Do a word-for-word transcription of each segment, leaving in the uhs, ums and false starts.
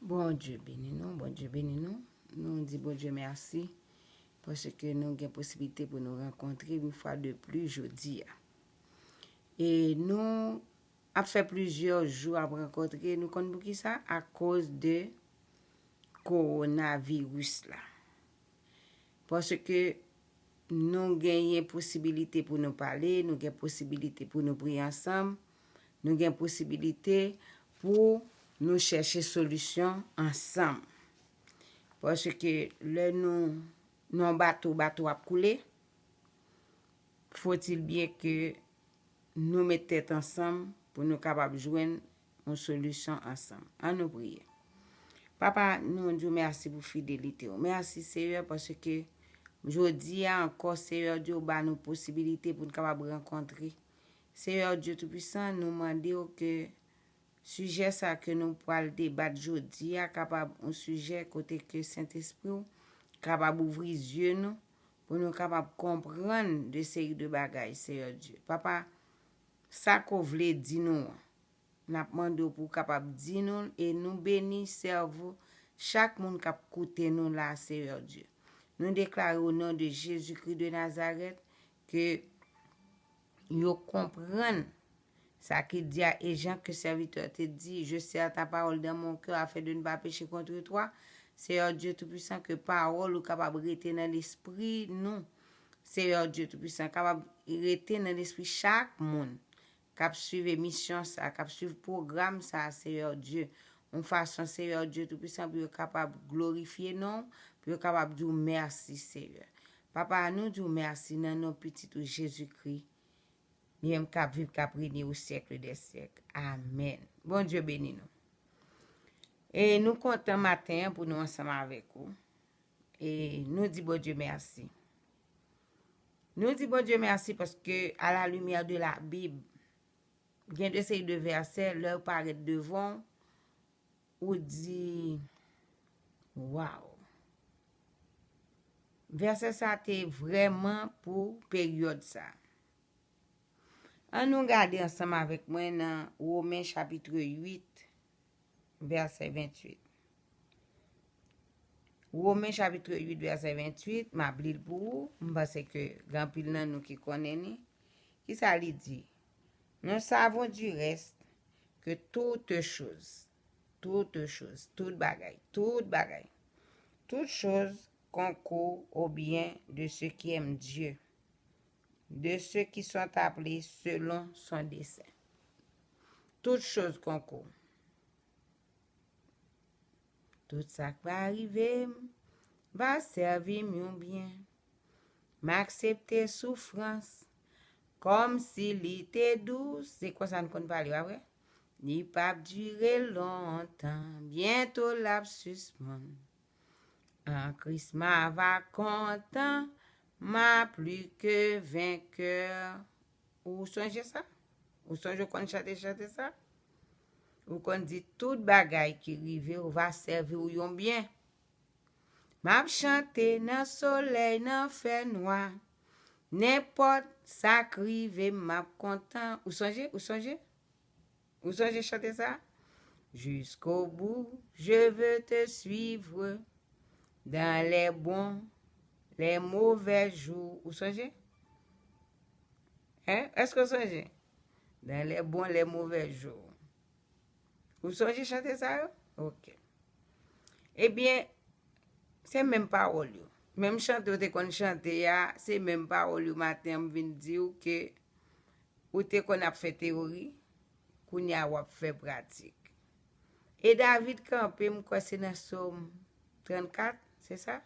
Bondye beni nou, Bondye beni nou. Nou di Bondye mèsi paske nou gen posibilite pou nou rankontre yon fwa de plis jodi a. E nou ap fè plizyè jou ap rankontre, nou konn poukisa? Akoz de kowonaviris la. Paske nou genyen posibilite pou nou pale, nou gen posibilite pou nou priye ansanm, nou gen posibilite pou nou chèche solisyon ansanm. Paske lè nou nan bato, bato ap koule, faut-il bien que nou met tèt ansanm pou nou kapab jwenn yon solisyon ansanm. Ann nou priye. Papa, nou di w mèsi pou fidelite w. Mèsi, Seyè, paske jodi a ankò, Seyè Dye, ou ba nou posibilite pou nou kapab rankontre. Seyè Dye Toupisan, nou mande w ke sijè sa ke nou pral debat jodi a kapab yon sijè kote ke Sentespri w kapab ouvri zye nou pou nou kapab konprann de seri de bagay, Seyè Dye. Papa, sa ke w vle di nou an, n ap mande w pou w kapab di nou l e nou beni sèvo chak moun k ap koute nou la, Seyè Dye. Nou deklare o non de Jezikri de Nazarèt ke yo konprann sa ki di a, et Jean que serviteur te di, je serre ta parole dans mon cœur afin de ne pas pécher contre toi. Seyè Dye Toupisan, ke pawòl ou kapab rete nan lespri nou. Seyè Dye Toupisan, kapab rete nan lespri chak moun k ap swiv emisyon sa, k ap swiv pwogram sa, Seyè Dye, yon fason, Seyè Dye Toupisan, pou yo kapab glorifye non w, pou yo kapab di w mèsi, Seyè. Papa, nou di w mèsi nan non pitit ou Jezikri, li menm k ap viv, k ap renye o syèk dè syèk. Amèn. Bondye beni nou. E nou kontan maten an pou nou ansanm avèk ou. E nou di Bondye mèsi. Nou di Bondye mèsi paske, à la lumière de la Bible, gen de seri de vèsè, lè yo parèt devan w, ou di, waw. Vèsè sa te vrèman pou peryòd sa. Ann nou gade ansanm avèk mwen nan Women chapit uit, vèsè venntuit. Women chapit uit, vèsè venntuit, m ap li l pou ou. M panse ke gen anpil nan nou ki konnen li. Kisa li di? Nous savons du reste que toutes choses, toutes choses, tout bagay, tout bagay, toutes choses concourent au bien de ceux qui aiment Dieu, de ceux qui sont appelés selon son dessein. Toutes choses concourent. Tout sa k va rive m va sèvi m yon byen. M aksepte soufrans kòmsi li te dous. Se konsa n konn pale, pa vre? Li p ap dire lontan, byento l ap sispann. An Kris m ava kontan, m a pli ke venkè. Ou sonje sa? Ou sonje w konn chante chante sa? Ou konn di, tout bagay ki rive w va sèvi w yon byen. M ap chante nan solèy, nan fènwa. Nenpòt sa k rive m, m ap kontan. Ou sonje? Ou sonje? Ou sonje chante sa? Jusqu'au bout, je veux te suivre dans les bons, les mauvais jours. Ou sonje? Hein? Èske w sonje? Dans les bons, les mauvais jours. Ou sonje chante sa yo? Ok. Ebyen, se menm pawòl yo. Menm chante w te konn chante a, se menm pawòl yo maten an m vin di w ke ou te konn ap fè teyori, kounye a w ap fè pratik. E David kanpe, m kwè se nan Sòm trannkat, se sa?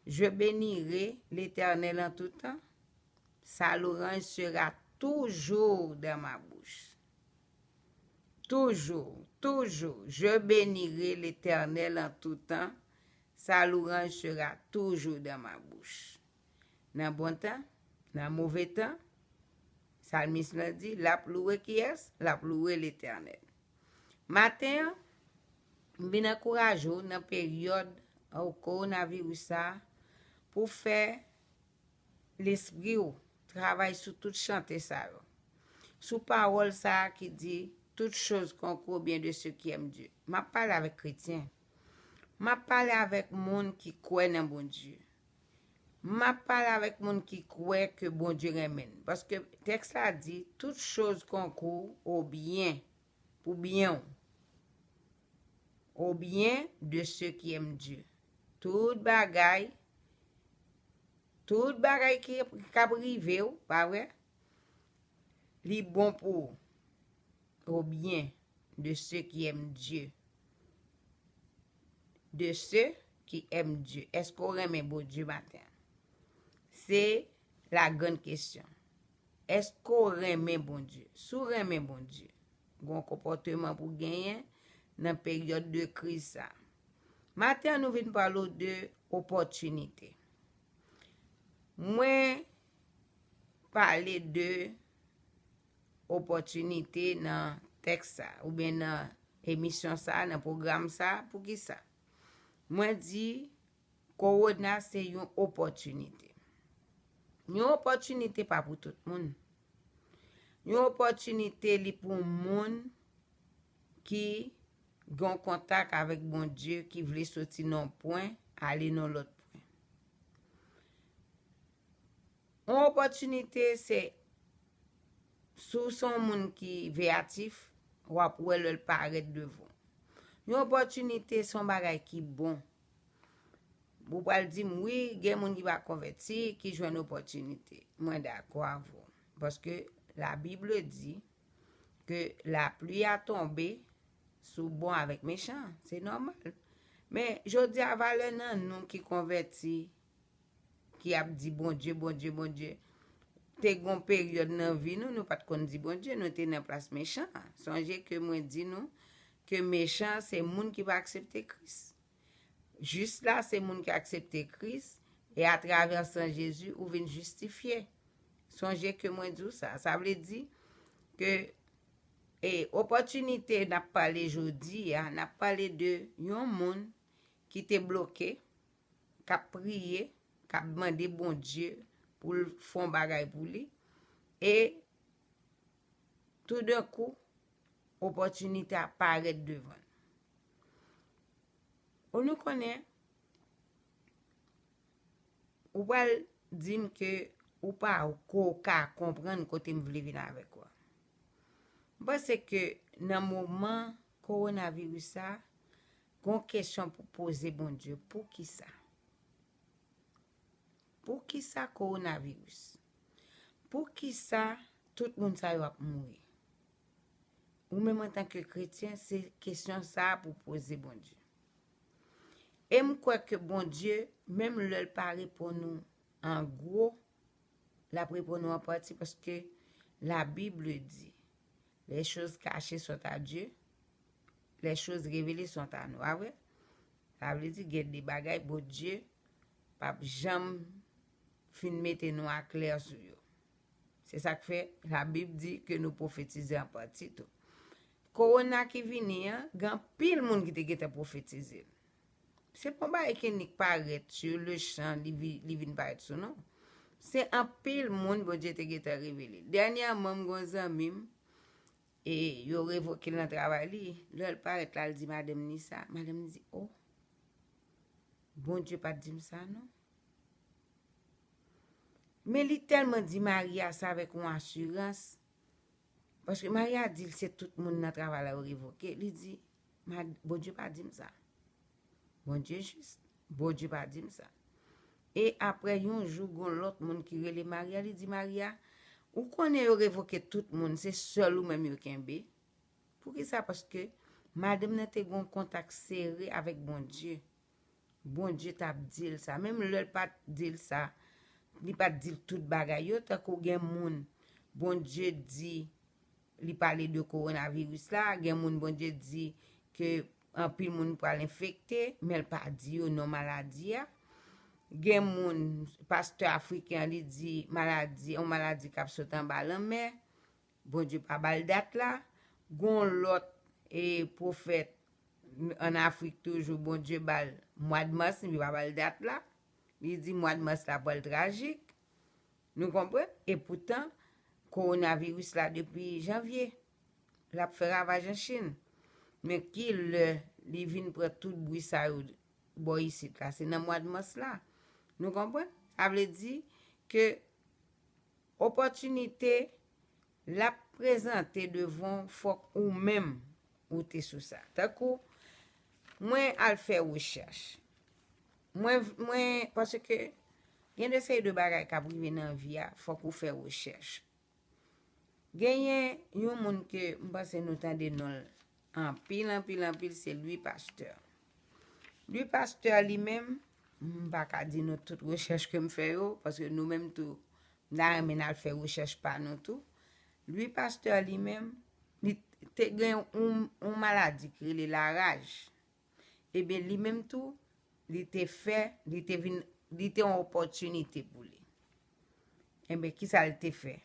Je bénirai l'Éternel en tout temps, sa louange sera toujours dans ma bouche. Toujours, toujours, je bénirai l'Éternel en tout temps, sa louange sera toujours dans ma bouche. Nan bon tan, nan move tan, salmis lan di, l ap louwe kiyès? L ap louwe Letènèl. Maten an, m vin ankouraje w nan peryòd kowonaviris sa a pou fè lespri w travay sou tout chante sa yo. Sou pawòl sa a ki di, toutes choses concourent au bien de ceux qui aiment Dieu. M ap pale avèk kretyen. M ap pale avèk moun ki kwè nan Bondye. M ap pale avèk moun ki kwè ke Bondye renmen n. Paske tèks la di, toutes choses concourent au bien, pou byen w. Au bien de ceux qui aiment Dieu. Tout bagay, tout bagay ki, ki ap rive w, pa vre? Li bon pou ou. Au bien de ceux qui aiment Dieu. De ceux qui aiment Dieu. Èske w renmen Bondye maten an? Se la grande question. Èske w renmen Bondye? Si w renmen Bondye, gon konpòteman pou genyen nan peryòd de kriz sa. Maten an, nou vin pale w de opòtinite. Mwen pale de opòtinite nan tèks sa, oubyen nan emisyon sa, nan pwogram sa. Poukisa? Mwen di, kowona se yon opòtinite. Yon opòtinite pa pou tout moun. Yon opòtinite li pou moun ki gen yon kontak avèk Bondye, ki vle soti nan yon pwen, ale nan yon lòt pwen. Yon opòtinite se, si w se yon moun ki veyatif, w ap wè lè l parèt devan w. Yon opòtinite se yon bagay ki bon. Ou pral di m, wi, gen moun ki pa konvèti, ki jwenn opòtinite. Mwen dakò avè w. Paske la Bible di que la pluie a tombé sou bon avèk mechan. Se nòmal. Men, jodi a, valè nan nou ki konvèti, ki ap di Bondye, Bondye, Bondye. Te gon peryòd nan vi nou, nou pa t konn di Bondye, nou te nan plas mechan an. Sonje ke mwen di nou ke mechan se moun ki pa aksepte Kris. Jis la, se moun ki aksepte Kris, e atravè san Jezi, ou vin jistifye. Sonje ke mwen di w sa. Sa vle di ke, e, opòtinite n ap pale jodi a, n ap pale de yon moun ki te bloke, k ap priye, k ap mande Bondye pou l fè yon bagay pou li, e toudenkou, opòtinite a parèt devan l. Ou nou konnen, ou pral di m ke ou pa ko ka konprann kote m vle vin avèk ou a. M panse ke nan moman kowonaviris sa, gon kesyon pou poze Bondye. Poukisa? Poukisa kowonaviris? Poukisa tout moun sa yo ap mouri? Ou menm antanke kretyen, se kesyon sa a pou poze Bondye. E m kwè ke Bondye, menm lè l pa reponn ou an gwo, l ap reponn ou an pati, paske la Bible di, les choses cachées sont à Dieu, les choses révélées sont à nous. A vre? Sa vle di gen de bagay Bondye p ap janm fin mete nou aklè sou yo. Se sa k fè Labib di ke nou pwofetize an pati tou. Kowona ki vini an, gen anpil moun ki te gentan pwofetize l. Se pa yon bagay ke nik parèt sur le champ, li, vi- li vin parèt sou nou. Se anpil moun Bondye te gentan revele. Dènyèman, m gen yon zanmi m, e yo revoke l nan travay li. Lè l parèt la, l di madanm li sa. Madanm li di, "O, Bondye pa t di m sa non." Men li tèlman di mari a sa avèk yon asirans, paske mari a di l se tout moun nan travay la yo revoke. Li di, "Mad- Bondye pa di m sa. Bondye jis, Bondye pa di m sa." E apre yon jou, gon lòt moun ki rele mari a, li di mari a, "Ou konnen yo revoke tout moun, se sèl ou menm yo kenbe." Poukisa? Paske madanm nan te gon kontak sere avèk Bondye. Bondye t ap di l sa. Menm lè l pa t di l sa, li pa t di l tout bagay yo, tankou gen moun, Bondye di, li pale de kowonaviris la, gen moun Bondye di ke anpil moun pral enfekte, men l pa di yo non maladi a. Gen moun, pastè afriken an, li di maladi, yon maladi k ap sot anba lanmè. Bondye pa ba l dat la. Gon lòt, e, pwofèt ann Afrik toujou, Bondye ba l mwa d mas, li pa ba l dat la. Li di mwa d mas la pral trajik. Nou konprann? E poutan, kowonaviris la depi janvye. l ap fè ravaj an Chin. Men ki lè li vin pran tout bri sa yo bò isit la? Se nan mwa de mas la. Nou konprann? Sa vle di ke opòtinite l ap prezante devan w, fòk ou menm ou te sou sa. Tankou mwen al fè rechèch. Mwen, mwen, paske gen de seri de bagay k ap rive nan vi a, fòk ou fè rechèch. Genyen yon moun ke m panse nou tande non l anpil, anpil, anpil, se Louis Pasteur. Louis Pasteur li menm, m pa ka di nou tout rechèch ke m fè yo, paske nou menm tou, n a renmen n al fè rechèch pa nou tou. Louis Pasteur li menm, li te gen yon, yon maladi ki rele laraj. Ebyen, li menm tou, li te fè, li te vin, li te yon opòtinite pou li. Ebyen, kisa l te fè?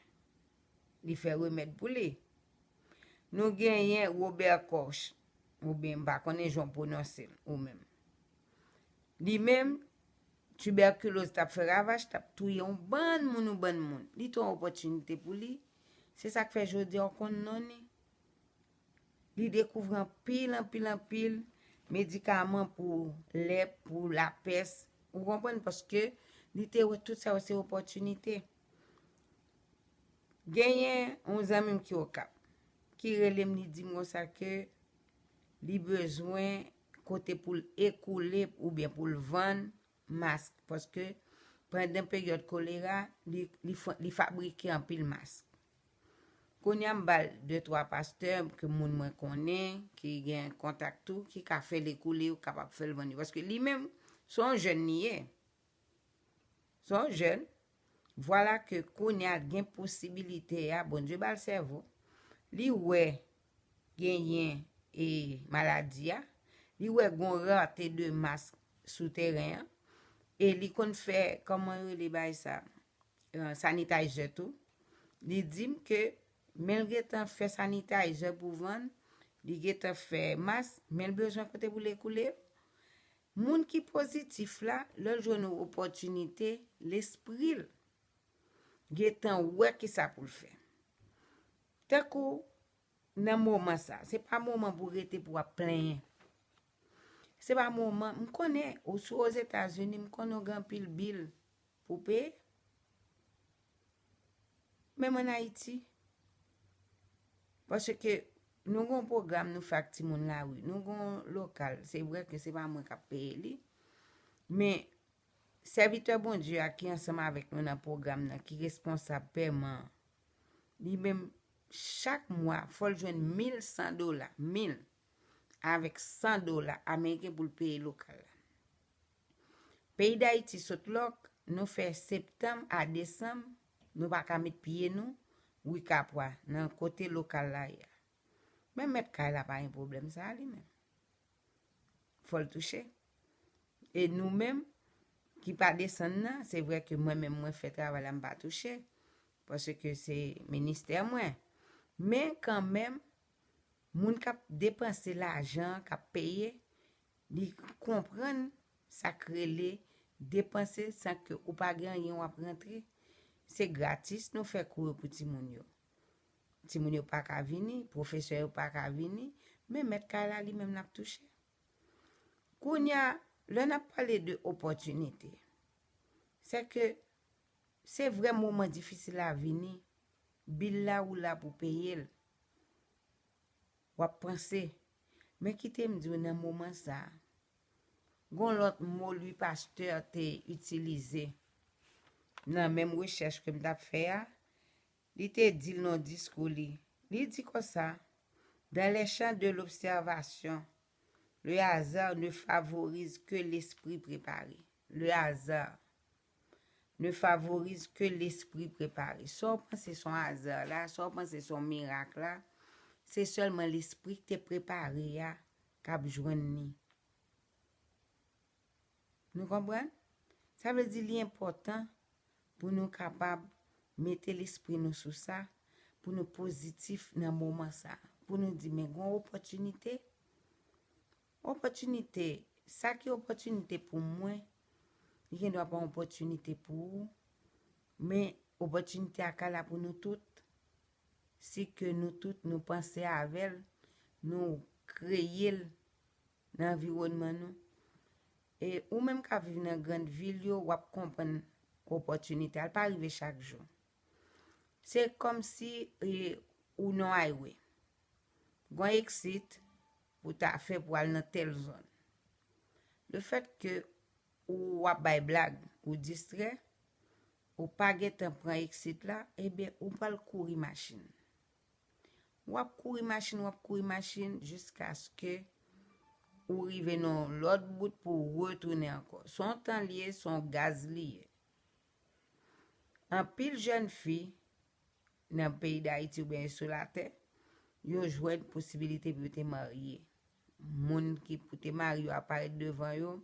Li fè remèd pou li. Nou genyen Robert Koch, oubyen m pa konnen jan w pwononse l, ou menm. Li menm, tibèkiloz t ap fè ravaj, t ap touye yon bann moun, yon bann moun. Li te yon opòtinite pou li. Se sa k fè jodi a w konn non li. Li dekouvri anpil, anpil, anpil medikaman pou lèp, pou lapès. Ou konprann? Paske li te wè tout sa yo se opòtinite. Genyen yon zanmi m ki Okap, ki rele m, li di m konsa ke li bezwen kote pou l ekoule oubyen pou l vann mask, paske pandan peryòd kolera, li, li, fa- li fabrike anpil mask. Kounye a, m ba l de twa pastè ke moun mwen konnen, ki gen kontak tou, ki ka fè l ekoule, yo kapab fè l vann yo. Paske li menm, se yon jèn li ye. Se yon jèn. Vwala ke kounye a, gen posibilite a, Bondye ba l sèvo. Li wè genyen e maladi a. Li wè gon rate de mask sou teren an. E li konn fè, kòman yo rele bagay sa? Eh, sanitizer tou. Li di m ke men l gentan fè sanitizer pou vann, li gentan fè mask, men l bezwen kote pou l ekoule. Moun ki pozitif la, lè l jwenn yon opòtinite, lespri l gentan wè kisa pou l fè. Tankou nan moman sa, se pa moman pou rete pou w ap plenyen. Se pa moman, m konnen, ou si Ozetazini, m konnen w gen anpil bil pou peye. Menm ann Ayiti. Paske nou gen yon pwogram nou fè ak timoun lari. Nou gen yon lokal. Se vre ke se pa mwen k ap peye li. Men, sèvitè Bondye a ki ansanm avèk nou nan pwogram nan, ki responsab pèman an, li menm, chak mwa, fò l jwenn mil san dola, mil, avèk san dola ameriken pou l peye lokal la. Peyi Dayiti sot lòk, nou fè septanm a desanm, nou pa ka met pye nou, Wikapwa, nan kote lokal la ye a. Men mèt kay la pa gen pwoblèm sa a li menm. Fò l touche. E nou menm, ki pa desann nan, se vre ke mwen menm mwen fè travay la, m pa touche. Paske se ministè mwen. Men kanmenm, moun k ap depanse lajan an, k ap peye, li konprann sa k rele depanse san ke ou pa gen anyen w ap rantre. Se gratis nou fè kou yo pou timoun yo. Timoun yo pa ka vini, pwofesè yo pa ka vini, men mèt kay la li menm l ap touche. Kounye a, lè n ap pale de opòtinite, se ke se vre moman difisil la vini, bil la ou la pou peye l. W ap panse. Men kite m di w nan moman sa a, gon lòt mo Louis Pasteur te itilize nan menm rechèch ke m t ap fè a, li te di l nan diskou li. Li di konsa, dans les champs de l'observation, le hasard ne favorise que l'esprit préparé. Le hasard ne favorise que l'esprit préparé. Sa w panse se yon aza la, sa w panse se yon mirak la, se sèlman lespri k te prepare a k ap jwenn li. Nou konprann? Sa vle di li enpòtan pou nou kapab mete lespri nou sou sa, pou nou pozitif nan moman sa, pou nou di, men gon opòtinite. Opòtinite, sa ki opòtinite pou mwen, li gendwa pa yon opòtinite pou ou, men opòtinite a ka la pou nou tout. si ke nou tout nou panse avè l, nou kreye l nan anviwònman nou. E ou menm k ap viv nan grann vil yo, w ap konprann opòtinite a. L pa rive chak jou. Se kòmsi e, ou nan highway. Gon exit pou ta fè pou al nan tèl zòn. Le fèt ke ou ap bay blag, ou distrè, ou pa gentan pran exit la, ebyen, ou pral kouri machin. W ap kouri machin, w ap kouri machin, jiskaske ou rive nan lòt bout pou w retounen ankò. Se yon tan li ye, se yon gaz li ye. Anpil jèn fi nan peyi Dayiti oubyen sou latè, yo jwenn posibilite pou yo te marye. Moun ki pou te marye yo aparèt devan yo,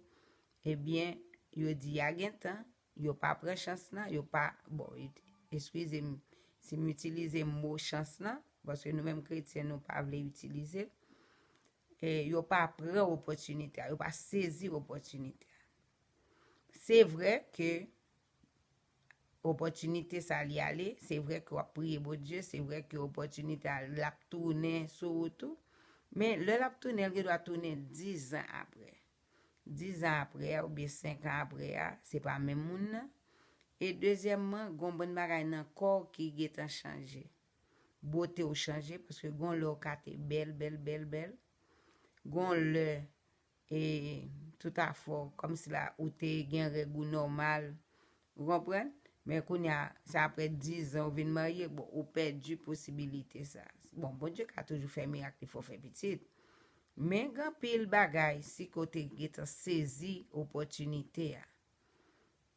ebyen, yo di y a gen tan, yo pa pran chans lan, yo pa, bon, eskize m si m itilize mo chans lan, paske nou menm kretyen, nou pa vle itilize l. E yo pa pran opòtinite a, yo pa sezi opòtinite a. Se vre ke opòtinite sa li ale, se vre ke w ap priye Bondye, se vre ke opòtinite a l ap tounen sou ou tou, men lè l ap tounen, l gen dwa tounen diz an apre. Diz an apre a oubyen senk an apre a, se pa menm moun nan. E dezyèmman, gon bann bagay nan kò w ki gentan chanje. Bote w chanje, paske gon lè w ka te bèl, bèl, bèl, bèl. Gon lè, e, tout afè w, kòmsi la ou te gen règ ou nòmal, ou konprann? Men kounye a, se apre diz an ou vin marye, bon, ou pèdi posibilite sa. Bon, Bondye ka toujou fè mirak, li fè w fè pitit. Men gen anpil bagay, si ke w te gentan sezi opòtinite a,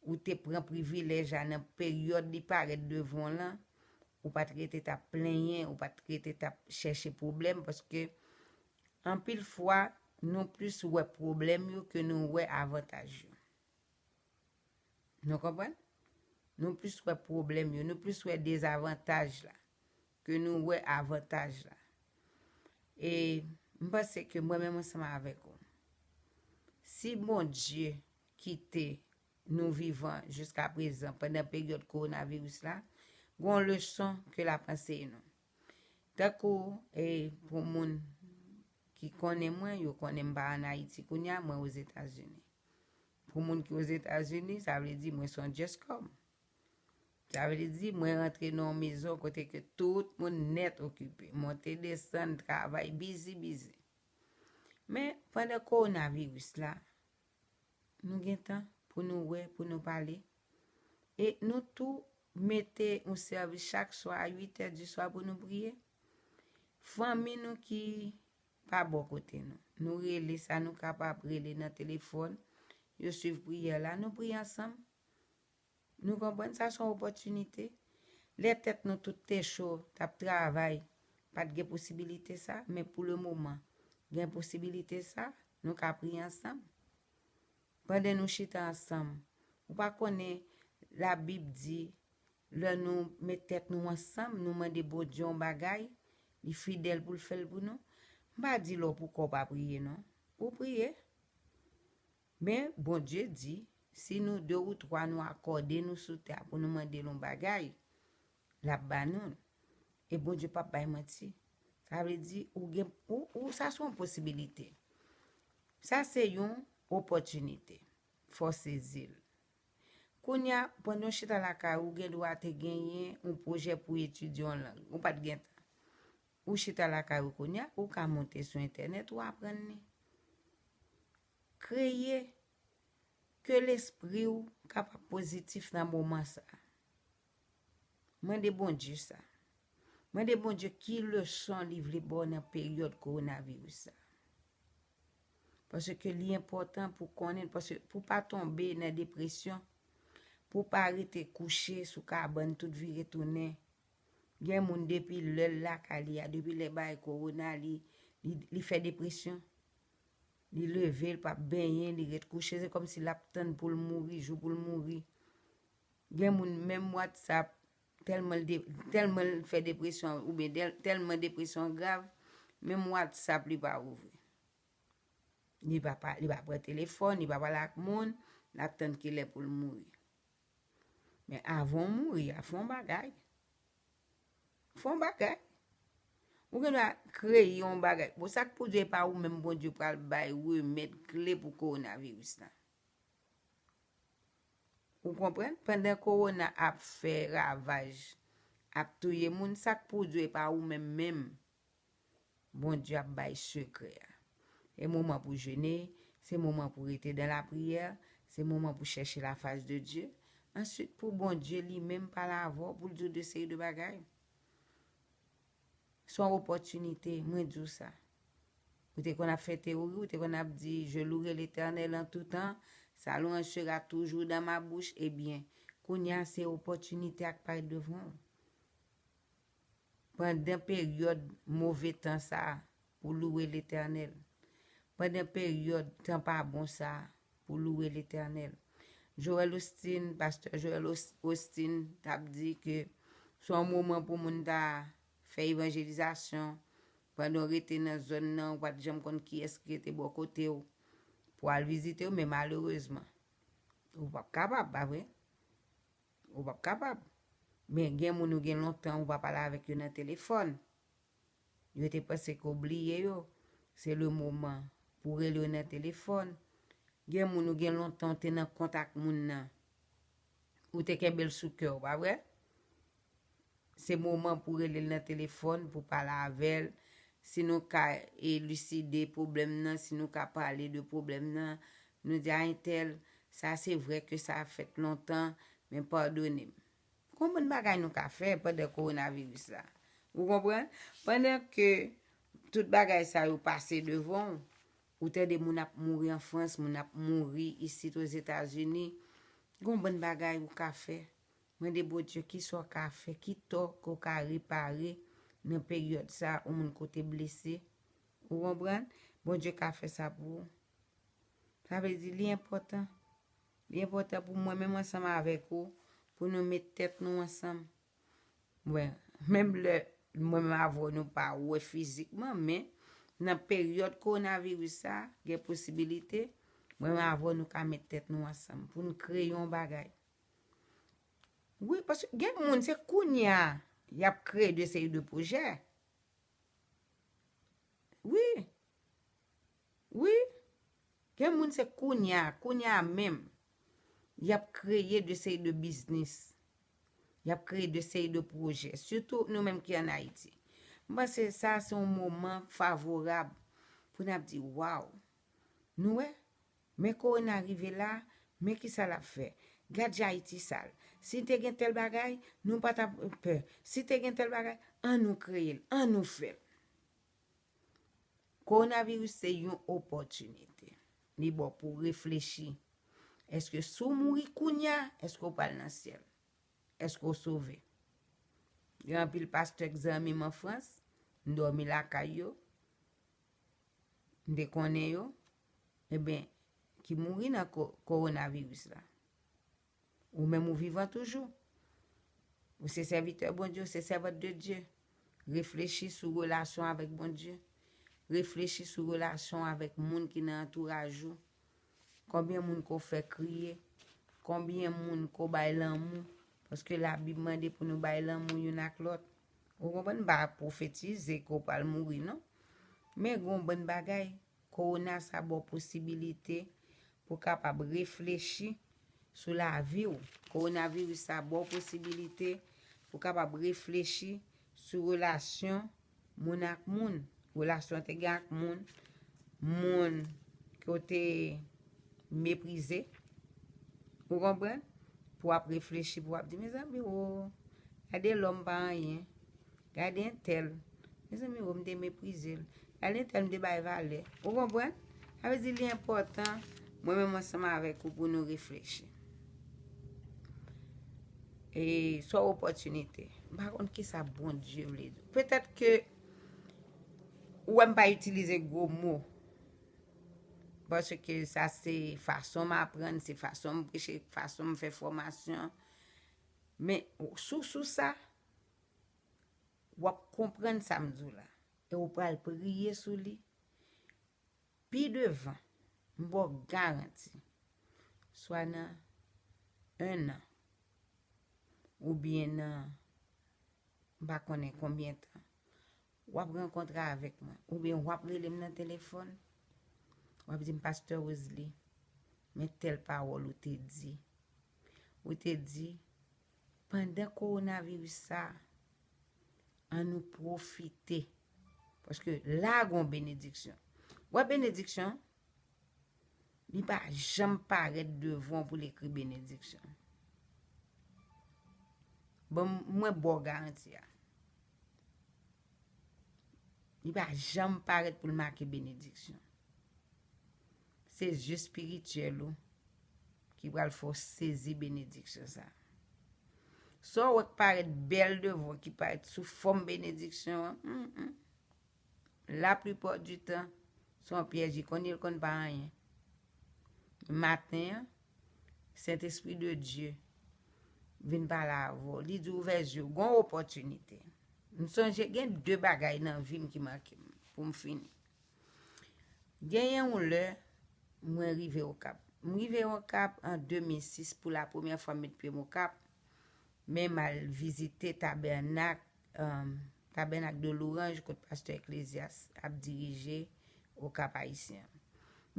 ou te pran privilèj la nan peryòd li parèt devan w lan, ou pa t rete t ap plenyen, ou pa t rete t ap chèche pwoblèm, paske anpil fwa, nou plis wè pwoblèm yo ke nou wè avantaj yo. Nou konprann? Nou plis wè pwoblèm yo, nou plis wè dezavantaj la ke nou wè avantaj la. E m panse ke mwen menm ansanm avèk ou, si Bondye kite nou vivan jiska prezan pandan peryòd kowonaviris la, gon leson ke l ap anseye nou. Tankou, e, pou moun ki konnen mwen, yo konnen m pa ann Ayiti kounye a, mwen Ozetazini. Pou moun ki Ozetazini, sa vle di mwen se yon djèskòm. Sa vle di mwen rantre nan yon mezon kote ke tout moun nèt okipe. Monte desann, travay, bizi, bizi. Men pandan kowonaviris la, nou gen tan pou nou wè, pou nou pale. E nou tou mete yon sèvis chak swa a uit è di swa pou nou priye. Fanmi nou ki pa bò kote nou, nou rele sa nou kapab rele nan telefòn, yo swiv priyè la, nou priye ansanm. Nou konprann sa se yon opòtinite. Lè tèt nou tout te cho, t ap travay, pa t gen posibilite sa, men pou le moman, gen posibilite sa, nou ka priye ansanm. Pandan nou chita ansanm, ou pa konnen Labib di, lè nou met tèt nou ansanm, nou mande Bondye yon bagay, li fidèl pou l fè l pou nou. M pa di lè w pou kò w pa priye non. Ou priye. Men Bondye di, si nou de ou twa nou akòde nou sou tè a pou nou mande l yon bagay, l ap ba nou l. E Bondye p ap bay manti. Sa vle di, ou gen, ou, ou, sa se yon posibilite. Sa se yon opòtinite. Fò w sezi l. Kounye a, pandan w chita lakay ou, ou gen dwa te genyen yon pwojè pou w etidye yon lang. Ou pa t gen tan. Ou chita lakay ou kounye a, ou ka monte sou entènèt, ou aprann li. Kreye ke lespri w kapab pozitif nan moman sa a. Mande Bondye sa. Mande Bondye ki leson li vle ba w nan peryòd kowonaviris sa. Paske li enpòtan pou konnen, paske pou pa tonbe nan depresyon, pou pa rete kouche sou kabann tout vire tounen. Gen moun depi lè l lakay li a, depi lè bay kowona, li, li, li fè depresyon. Li leve, li p ap benyen, li ret kouche, se kòmsi l ap tann pou l mouri, jou pou l mouri. Gen moun, menm WhatsApp, tèlman l de, tèlman l fè depresyon, oubyen tèl, tèlman depresyon an grav, menm WhatsApp li pa ouvri. Li pa, pa, li pa pran telefòn, li pa pale ak moun, l ap tann kilè pou l mouri. Men avan w mouri a, fè yon bagay. Fè yon bagay. Ou gen dwa kreye yon bagay. Bon, sa k pou di e pa ou menm Bondye pral bay remèd kle pou kowonaviris la. Ou konprann? Pandan kowona ap fè ravaj, ap touye moun, sa k pou di e pa ou menm menm Bondye ap bay sekrè a. E moman pou jene, se moman pou rete dan lapriyè, se moman pou chèche la face de Dieu. Answit, pou Bondye li menm pale avè w, pou l di w de seri de bagay. Se yon opòtinite, mwen di w sa. Ou te konn ap fè tewori, ou te konn ap di, "Je louerai l'Éternel en tout temps, sa louanj sera toujours dans ma bouche." Ebyen, kounye a se opòtinite a k parèt devan w. Pandan peryòd move tan sa a, pou louwe Letènèl. Pandan peryòd tan pa bon sa a, pou louwe Letènèl. Joel Osteen, pastè Joel Os- Osteen t ap di ke se yon moman pou moun ta fè evanjelizasyon. Pandan w rete nan zòn nan, ou pa t janm konn kiyès ki rete bò kote w pou al vizite w, men malerezman, ou p ap kapab, pa vre? Ou p ap kapab. Men gen moun ou gen lontan ou pa pale avèk yo nan telefòn. Yo te panse ke w bliye yo. Se le moman pou w rele yo nan telefòn. Gen moun ou gen lontan ou te nan kont ak moun nan. Ou te kenbe l sou kè w, pa vre? Se moman pou w rele l nan telefòn, pou w pale avè l. Si nou ka eliside pwoblèm nan, si nou ka pale de pwoblèm nan, nou di a entèl, sa se vre ke sa fèt lontan, men padone m. Konbyen bagay nou ka fè pandan kowonaviris la? Ou konprann? Pandan ke tout bagay sa yo pase devan w, ou tande moun ap mouri an Frans, moun ap mouri isit Ozetazini, konbyen bagay ou ka fè? Mande Bondye kisa w ka fè, ki tò ke w ka repare nan peryòd sa, yon moun ke w te blese. Ou konprann? Bondye ka fè sa pou ou. Sa vle di, li enpòtan. Li enpòtan pou mwen menm ansanm avèk ou, pou nou met tèt nou ansanm. Mwen, menm lè mwen menm avè w nou pa wè fizikman, men nan peryòd kowonaviris sa, gen posibilite, mwen menm avè w nou ka met tèt nou ansanm pou n kreye yon bagay. Wi, paske gen moun, se kounye a y ap kreye de seri de pwojè. Wi. Wi. Gen moun, se kounye a, kounye a menm, y ap kreye de seri de biznis. Y ap kreye de seri de pwojè. Sitou nou menm ki ann Ayiti. M panse sa se yon moman favorab pou n ap di, waw, nou wè, men kowona rive la, men kisa l ap fè. Gad jan Ayiti sal. Si te gen tèl bagay, nou pa t ap pè. Si te gen tèl bagay, ann nou kreye l, ann nou fè l. Kowonaviris se yon opòtinite. Li ba w pou w reflechi. Èske si w mouri kounye a, èske w pral nan syèl? Èske w sove? Gen anpil pastè k zanmi m an Frans, m dòmi lakay yo, m te konnen yo, ebyen, ki mouri nan ko- kowonaviris la. Ou menm ou vivan toujou. Ou se sèvitè Bondye, ou se sèvant de Dye. Reflechi sou relasyon avèk Bondye. Reflechi sou relasyon avèk moun ki nan antouraj ou. Konbyen moun ke w fè kriye? Konbyen moun ke w bay lanmou? Paske Labib mande pou nou bay lanmou youn ak lòt. Ou konprann? M pa pwofetize ke w pral mouri, non. Men gen yon bann bagay, kowona sa ba w posibilite pou w kapab reflechi sou lavi w. Kowonaviris sa ba w posibilite pou w kapab reflechi sou relasyon moun ak moun. Relasyon w te gen ak moun, moun ke w te meprize. Ou konprann? Pou w ap reflechi, pou w ap di, mezanmi, o, gade lòm pa anyen. Gade entèl. Mezanmi, o, m te meprize l. Gade entèl, m te bay valè. Ou konprann? Sa vle di li enpòtan, mwen menm ansanm avèk ou, pou nou reflechi. E se yon opòtinite. M pa konn kisa Bondye vle di w. Petèt ke ou wè m pa itilize gwo mo. Paske sa se fason m aprann, se fason m preche, fason m fè fòmasyon. Men sou, sou sa, w ap konprann sa m di w la. E w pral priye sou li. Pi devan, m ba w garanti. Swa nan en an, oubyen nan, m pa konnen konbyen tan. w ap rankontre avèk mwen, oubyen w ap rele m nan telefòn, w ap di m, Pastè Roselie, men tèl pawòl ou te di. Ou te di, pandan kowonaviris sa, ann nou pwofite. Paske la gon benediksyon. Wè benediksyon, li pa janm parèt devan w pou l ekri benediksyon. Bon, mwen ba w garanti a. Li pa janm parèt pou l make benediksyon. Se zye espirityèl ou ki pral fè w sezi benediksyon sa. Sa w wè k parèt bèl devan w, ki parèt sou fòm benediksyon an, mm, mm. Laplipa di tan, se yon pyèj, li konn li konn pa anyen. Maten an, Sentespri de Dye vin pale avè w. Li di w ouvè zye w, gon opòtinite. M sonje gen de bagay nan vi m ki make m, pou m fini. Genyen yon lè, mwen rive Okap. M rive Okap an de mil sis pou la premyè fwa m met pye m Okap. Men m al vizite tabènak, um, tabènak de Louranj kot pastè Eklezyas ap dirije Okap Ayisyen.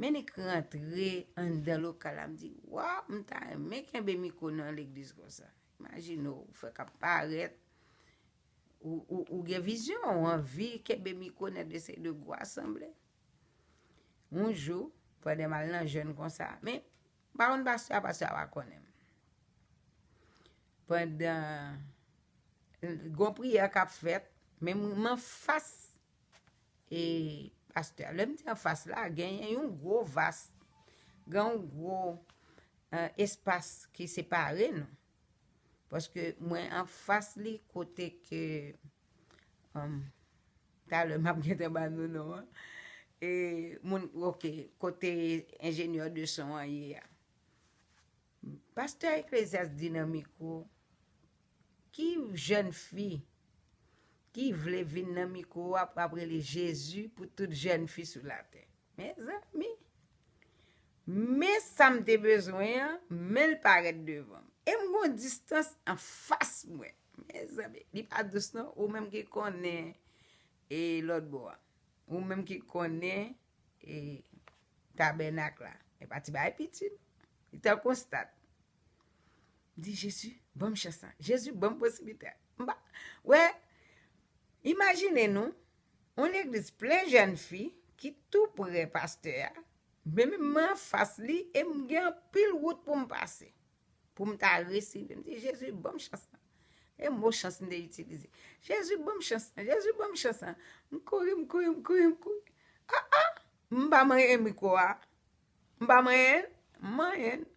Men li k rantre anndan lokal la, m di, waw, m ta renmen kenbe mikwo nan legliz konsa. Imajine w, ou fèk ap parèt, ou, ou, ou gen vizyon, ou anvi kenbe mikwo nan de seri de gwo asanble. Yon jou, pandan m al nan jèn konsa, men m pa konn pastè a, pastè a pa konnen m. Pandan gon priyè k ap fèt, men m anfas e pastè a. Lè m di anfas la, genyen yon gwo vas, gen yon gwo, eh, espas ki separe nou. Paske mwen anfas li kote ke, um, talè m ap gentan ba nou non an. E moun, oke, kote enjenyè de son an ye a. Pastè Eklezyas di nan mikwo, ki jèn fi ki vle vin nan mikwo a pou ap rele Jezi pou tout jèn fi sou latè? Mezanmi, men sa m te bezwen an, men l parèt devan m. E m gon distans anfas mwen. Mezanmi, li pa dous non, ou menm ki konnen, e, lòt bò a. Ou menm ki konnen, e, tabènak la. E pa ti bagay piti non. Li tankou yon stad. M di, Jezi, ban m chans lan. Jezi, ban m posiblite a. M pa, wè, imajine nou, yon legliz plen jèn fi ki tou pre pastè a, men, men mwen anfas li e m gen anpil wout pou m pase. Pou m ta resi, m di, Jezi, ban m chans lan. E mo chans m te itilize. Jezi, ban m chans lan. Jezi, ban m chans lan. M kouri, m kouri, m kouri, m kouri. Ah, ah! M pa manyen mikwo a. M pa manyen l, m manyen l.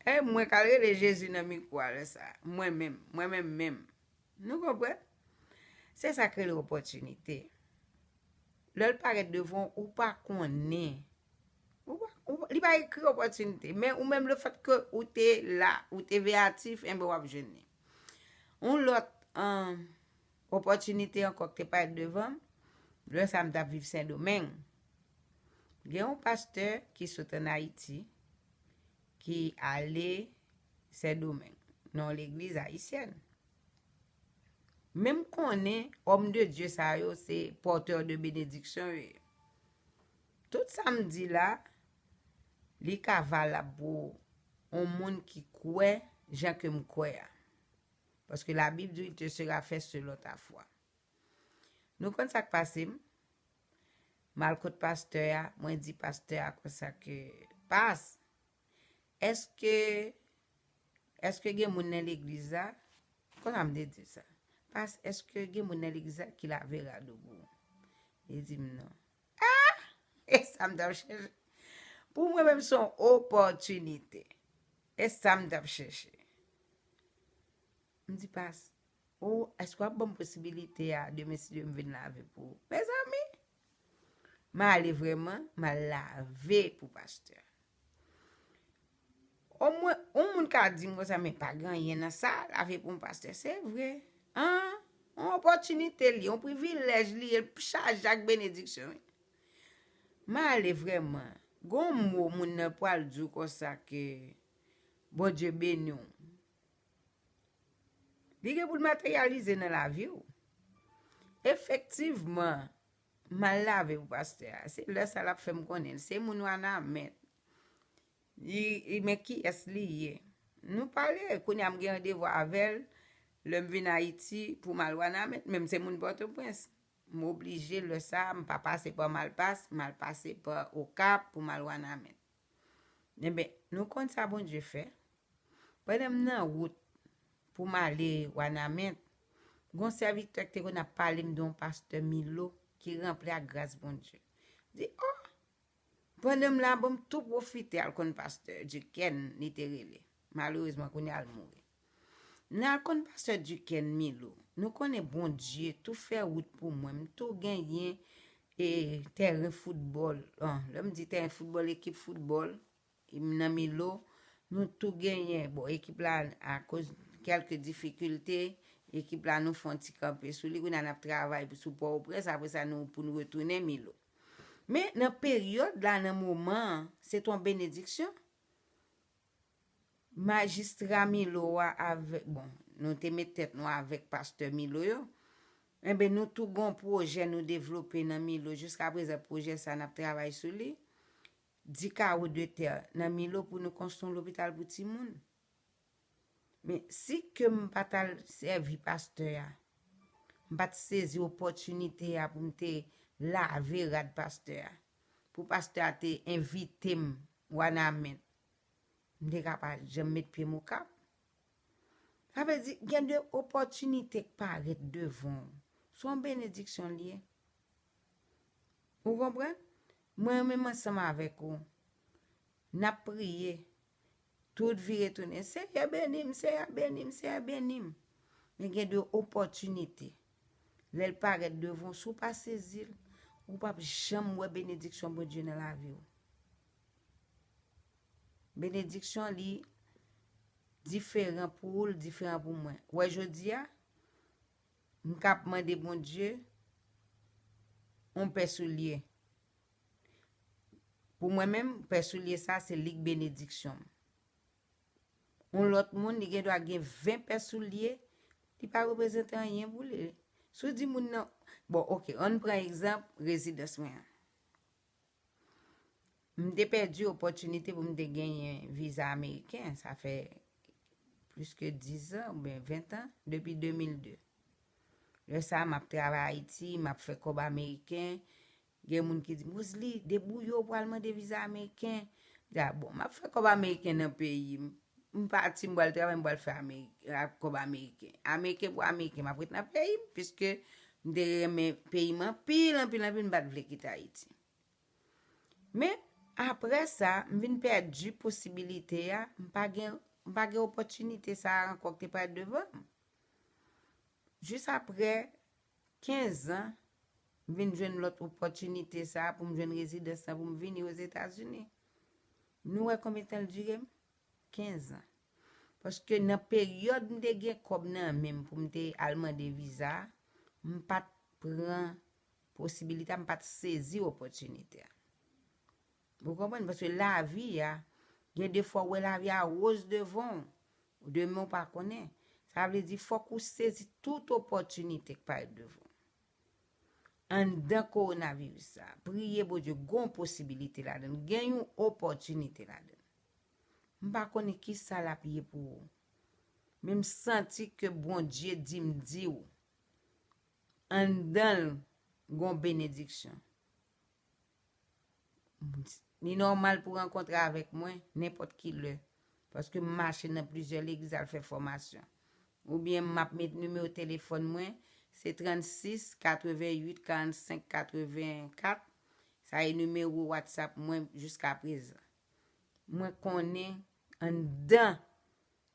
E mwen k al rele Jezi nan mikwo a lè sa a. Mwen menm, mwen menm menm. Nou konprann? Se sa k rele opòtinite. Lè l parèt devan w, ou pa konnen. Ou pa, ou, li pa ekri opòtinite. Men ou menm, lefètke ou te la, ou te veyatif, enben w ap jwenn li. Yon lòt, um, opòtinite ankò ki te parèt devan m, lè sa a m t ap viv Sendomeng. Gen yon pastè ki sot ann Ayiti, ki ale Sendomeng, nan yon legliz ayisyèn. Men m konnen, òm de Dye sa yo, se pòtè de benediksyon yo ye. Tout sa m di la, li ka valab pou yon moun ki kwè jan ke m kwè a. Paske Labib di, il te sera fait selon ta foi. Nou konn sa k pase m? M al kot pastè a, mwen di pastè a konsa ke, Pas, èske, èske gen moun nan legliz la? Konsa m te di sa. Pas, èske gen moun nan legliz la ki lave rad yo pou ou? Li di m non. Ah! E sa m t ap chèche. Pou mwen menm, se yon opòtinite. E sa m t ap chèche. M di, Pas, ou, èske w ap ban m posibilite a, demen, si Dye m vin lave pou ou? Mezanmi, m ale vrèman, m al lave pou pastè. Omwen, yon moun ka di m konsa, men pa gen anyen nan sa, lave pou yon pastè, se vre. An, yon opòtinite li ye, yon privilèj li ye, l chaje ak benediksyon, wi. M ale vrèman. Gon mo moun nan pral di w konsa ke Bondye beni w. Li gen pou l materyalize nan lavi w. Efektivman, m al lave pou pastè a. Se lè sa l ap fè m konnen l se moun Wanament. Li, li, men kiyès li ye. Nou pale, kounye a m gen randevou avè l. Lè m vin Ayiti pou m al Wanament, men m se moun Pòtoprens. M oblije lè sa a, m pa pase pa Malpas, m al pase pa Okap pou m al Wanament. Enben, nou konn sa Bondye fè. Pandan m nan wout pou m ale Wanament, gon sèvitè ki te konn ap pale m de yon pastè Milo ki ranpli ak gras Bondye. Di, o, pandan m la, bon, m tou pwofite al konn pastè Duquesne, li te rele. Malerezman, kounye a l mouri. M al konn pastè Duquesne Milo. Nou konnen Bondye tou fè wout pou mwen. M tou genyen e, tèren foutbòl. An, lè m di tèren foutbòl, ekip foutbòl, m nan Milo, nou tou genyen. Bon, ekip la, akoz kèlke difikilte, ekip la, nou fè yon ti kanpe sou li. Kounye a, n ap travay sou Pòtoprens, apre sa, nou, pou nou retounen Milo. Men, nan peryòd la, nan moman an, se t yon benediksyon. Majistra Milo a avèk, bon, nou te met tèt nou avèk pastè Milo yo. Enben, nou tou gon pwojè nou devlope nan Milo. Jiska prezan, pwojè sa, n ap travay sou li. Di kawo de tè nan Milo pou nou konstwi yon lopital pou timoun. Men, si ke m pa t al sèvi pastè a, m pa t sezi opòtinite a pou m te lave rad pastè a, pou pastè a te envite m Wanament, m te ka pa janm met pye m Okap. Sa vle di, gen de opòtinite k parèt devan w. Se yon benediksyon l ye. Ou konprann? Mwen menm ansanm avèk ou, n ap priye. Tout vire tounen, Senyè beni m, Senyè beni m, Senyè beni m. Men gen de opòtinite. Lè l parèt devan w, si w pa sezi l, ou p ap janm wè benediksyon Bondye nan lavi w. Benediksyon li diferan pou ou, l diferan pou mwen. Ou wè jodi a, m k ap mande Bondye yon pè soulye. Pou mwen menm, pè soulye sa, se li k benediksyon m. Yon lòt moun, li gen dwa gen ven pè soulye, li pa reprezante anyen pou li. Si w di moun nan, bon, oke, ann pran egzanp rezidans mwen an. M te pèdi opòtinite pou m te genyen viza ameriken, sa fè plis ke dizan oubyen ventan, depi de mil de. Lè sa a, m ap travay Ayiti, m ap fè kòb ameriken. Gen moun ki di m, "Roselie, debouye w pou al mande viza ameriken." M di, "A bon, m ap fè kòb ameriken nan peyi m. M pati, m pral travay, m pral fè Ameri-, a, kòb ameriken. Ameriken pou ameriken, m ap ret nan peyi m, piske m te renmen peyi m anpil, anpil, anpil, m pa t vle kite Ayiti." Men, apre sa, m vin pèdi posibilite a, m pa gen, m pa gen opòtinite sa a ankò ki te parèt devan m. Jis apre kenz an, m vin jwenn lòt opòtinite sa a pou m jwenn rezidans lan pou m vini Ozetazini. Nou wè konbyen tan l dire m? Kenz an. Paske nan peryòd m te gen kòb nan men m pou m te al mande viza a, m pa t pran posibilite a, m pa t sezi opòtinite a. Ou konprann? Paske lavi a, gen de fwa ou wè lavi a woz devan w, demen w pa konnen. Sa vle di fòk ou sezi tout opòtinite k parèt devan w. Anndan kowonaviris sa, priye Bondye, gon posibilite ladan l, gen yon opòtinite ladan l. M pa konnen kisa l ap ye pou ou, men m santi ke Bondye di m di w, anndan l gon benediksyon. Li nòmal pou w rankontre avèk mwen nenpòt ki lè, paske m mache nan plizyè legliz al fè fòmasyon. Oubyen m ap met nimewo telefòn mwen, se trannsis katrevennuit karannsenk katrevenkat. Sa e nimewo WhatsApp mwen jiska prezan. Mwen konnen anndan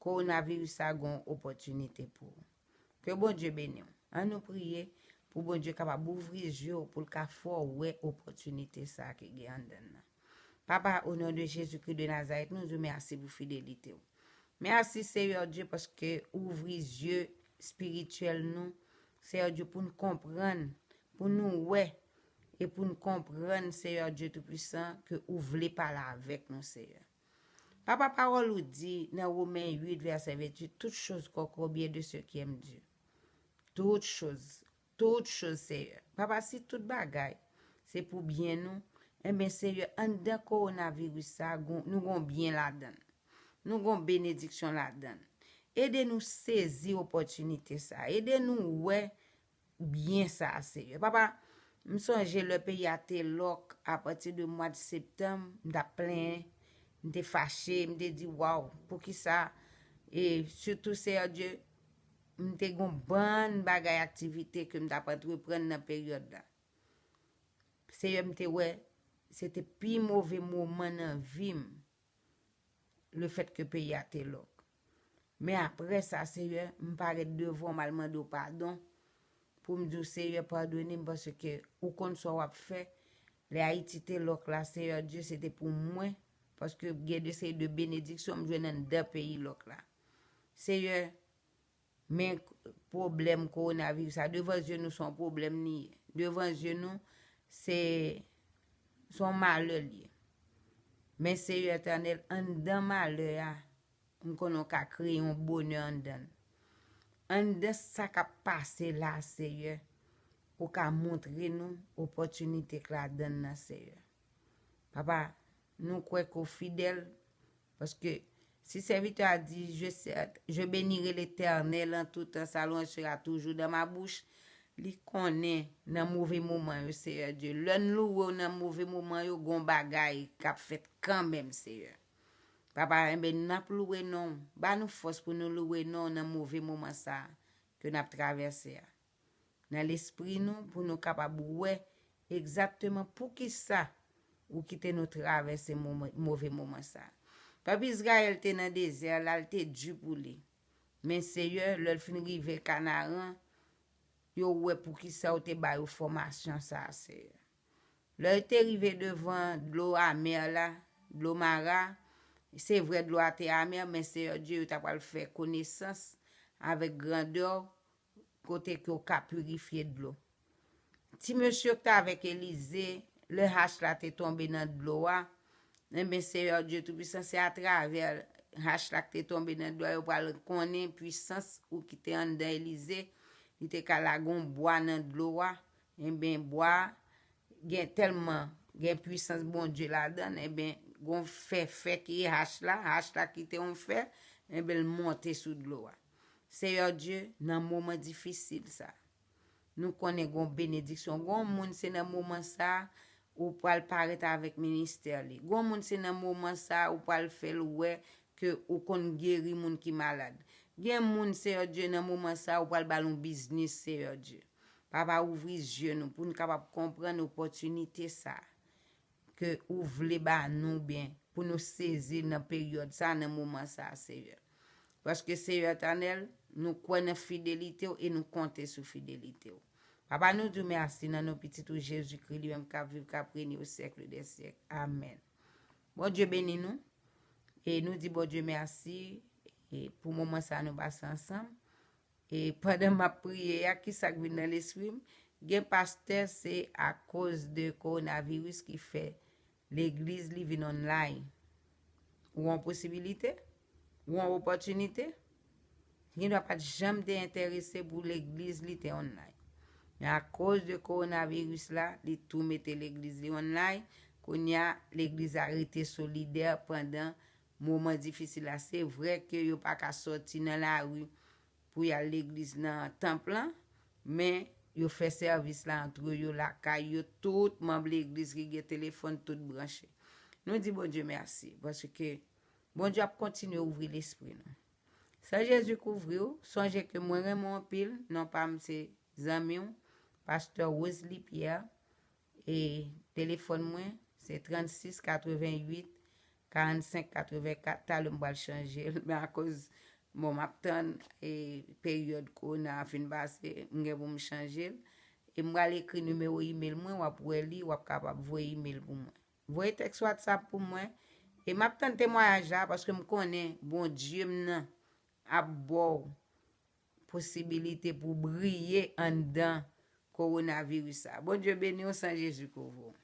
kowonaviris sa gon opòtinite pou ou. Ke Bondye beni w. An nou priye pou Bondye kapab ouvri zye w, pou l ka fè w wè opòtinite sa ki gen anndan l nan. Papa, au nom de Jésus-Christ de Nazareth, nou di w mèsi pou fidelite w. Mèsi, Seyè Dye, paske ouvri zye espirityèl nou, Seyè Dye, pou n konprann, pou nou wè, e pou n konprann, Seyè Dye Toupisan, ke ou vle pale avèk nou, Seyè. Papa, pawòl ou di nan Women uit, vèsè venntuit, toutes choses concourent au bien de ceux qui aiment Dieu. Toutes choses. toutes choses, Seyè. Papa, si tout bagay se pou byen nou, enben, Seyè, anndan kowonaviris sa, gon- nou gon byen ladan l. Nou gon benediksyon ladan l. Ede nou sezi opòtinite sa. Ede nou wè byen sa, Seyè. Papa, m sonje lè peyi a te lòk, apati de mwa de septanm, m t ap plenyen, m te fache, m te di, waw, poukisa? E sitou, Seyè Dye, m te gon bann bagay, aktivite ke m t ap antreprann nan peryòd la. Seyè, m te wè se te pi move moman nan vi m, lefètke peyi a te lòk. Men apre sa, Seyè, m parèt devan w, m al mande w padon, pou m di w, Seyè, padone m, paske ou konn sa w ap fè. Lè Ayiti te lòk la, Seyè Dye, se te pou mwen, paske gen de seri de benediksyon m jwenn anndan peyi lòk la. Seyè, men pwoblèm kowonaviris sa, devan zye nou, se yon pwoblèm li ye. Devan zye nou, se, se yon malè li ye. Men, Seyè Etènèl, anndan malè a, m konnen w ka kreye yon bonè anndan l. Anndan sa k ap pase la, Seyè, ou ka montre nou opòtinite k ladan l nan, Seyè. Papa, nou kwè ke w fidèl, paske si serviteur a dit, je, je bénirai l'Éternel en tout temps, sa louange sera toujours dans ma bouche, li konnen nan move moman yo, Seyè Dye. Lè n louwe w nan move moman yo, gon bagay k ap fèt kanmenm, Seyè. Papa, enben, n ap louwe non w. Ba nou fòs pou nou louwe non w nan move moman sa a ke n ap travèse a. Nan lespri nou, pou nou kapab wè egzakteman poukisa ou kite nou travèse moman- move moman sa a. Pèp Izrayèl te nan dezè la, l te di pou li. Men, Seyè, lè l fin rive Kanaran, yo wè poukisa w te ba yo fòmasyon sa a, Seyè. Lè yo te rive devan dlo amè la, dlo Mara, se vre dlo a te amè, men, Seyè Dye, yo ta pral fè konesans avèk grandè w, kote ke w ka pirifye dlo. Ti mesye k t avèk Elize, lè hach la te tonbe nan dlo a, enben, Seyè Dye Toupisan, se atravè hach la k te tonbe nan dlo a, yo pral konnen pwisans ou ki te anndan Elize. Li te ka lage yon bwa nan dlo a, enben, bwa a gen tèlman, gen pwisans Bondye ladan l, enben, gon fè, fè ki hach la, hach la ki te yon fè, enben, l monte sou dlo a. Seyè Dye, nan moman difisil sa, nou konnen gon benediksyon. Gon moun se nan moman sa, ou pral parèt avèk ministè li. Gon moun se nan moman sa, ou pral fè l wè ke ou konn geri moun ki malad. Gen moun, Seyè Dye, nan moman sa, ou pral ba l yon biznis, Seyè Dye. Papa, ouvri zye nou pou n kapab konprann opòtinite sa ke ou vle ba nou, byen, pou nou sezi l nan peryòd sa, nan moman sa, Seyè. Paske, Seyè Etènèl, nou kwè nan fidelite w e nou konte sou fidelite w. Papa, nou di w mèsi nan non pitit ou Jezikri, li menm k ap viv, k ap renye o syèk dè syèk. Amèn. Bondye beni nou. E nou di Bondye mèsi, e pou moman sa nou pase ansanm. E pandan m ap priye a, ki sa k vin nan lespri m? Gen pastè, se akoz de kowonaviris ki fè legliz li vin online. Ou yon posibilite? Ou yon opòtinite? Gendwa pa t janm te enterese pou legliz li te online. Men akoz de kowonaviris la, li tou mete legliz li online. Kounye a, legliz la rete solidè pandan moman difisil la. Se vre ke yo pa ka sòti nan lari pou y al legliz nan tanp lan, men yo fè sèvis la antre yo lakay yo, tout manm legliz ki gen telefòn, tout branche. Nou di Bondye mèsi, paske Bondye ap kontinye ouvri lespri nou. San Jezi kouvri w, sonje ke mwen renmen w anpil, non pa m se zanmi w, pastè Wesley Pierre, e telefòn mwen se trannsis katrevennuit karannsenk katrevenkat, talè m pral chanje l, men akoz, bon, m ap tann, e peryòd kowona a fin pase, m gen pou m chanje l. E m pral ekri nimewo imèl mwen, w ap wè li, w ap kapab voye imèl pou mwen. Voye tèks WhatsApp pou mwen. E m ap tann temwayaj la, paske m konnen Bondye m nan ap ba w posibilite pou w briye anndan kowonaviris sa. Bondye beni w, san Jezi kouvri w.